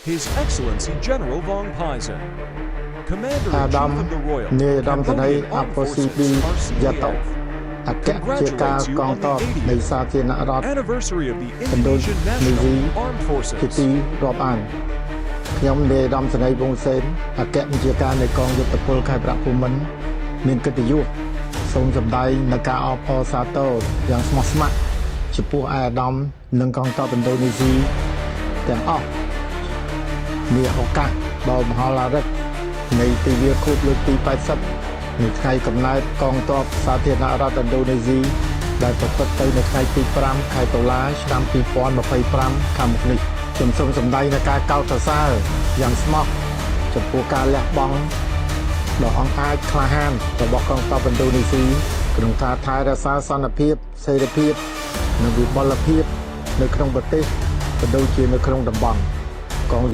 His Excellency General Vong Paisan, អាដាម Commander-in-Chief of the Royal នាយឧត្តមសេនីយ៍ Cambodian អា Armed ប៉ូស៊ីប៊ី Forces យ៉ាតូ RCAF អគ្គជាការ congratulates you កង on ទ័ព the នៃ 80th សាធារណរដ្ឋ anniversary of the ឥណ្ឌូ Indonesian នេស៊ី National Armed ជាទី Forces. រាប់អានខ្ញុំនាយឧត្តមសេនីយ៍វងសេនអគ្គបញ្ជាការនៃកងយុទ្ធពលខេមរៈភូមិន្ទមានកិត្តិយសសូមសម្ដែងនូវការអបអរសាទរយ៉ាងស្មោះស្ម័គ្រចំពោះឯកឧត្តមនិងកងទ័ពឥណ្ឌូនេស៊ីទាំងអស់នាឱកាសដ៏មហោឡារិកនៃទិវាខួបលើកទី80នៃថ្ងៃកំណើតកងទ័ពសាធារណរដ្ឋឥណ្ឌូនេស៊ីដែលប្រព្រឹត្តទៅនៅថ្ងៃទី5ខែតុលាឆ្នាំ2025ខាងមុខនេះខ្ញុំសូមសម្ដែងនូវការកោតសរសើរយ៉ាងស្មោះចំពោះការលះបង់ដ៏អង់អាចក្លាហានរបស់កងទ័ពឥណ្ឌូនេស៊ីក្នុងការថែរក្សាសន្តិភាពសេរីភាពនិងវិបុលភាពនៅក្នុងប្រទេសក៏ដូចជានៅក្នុងតំបន់កង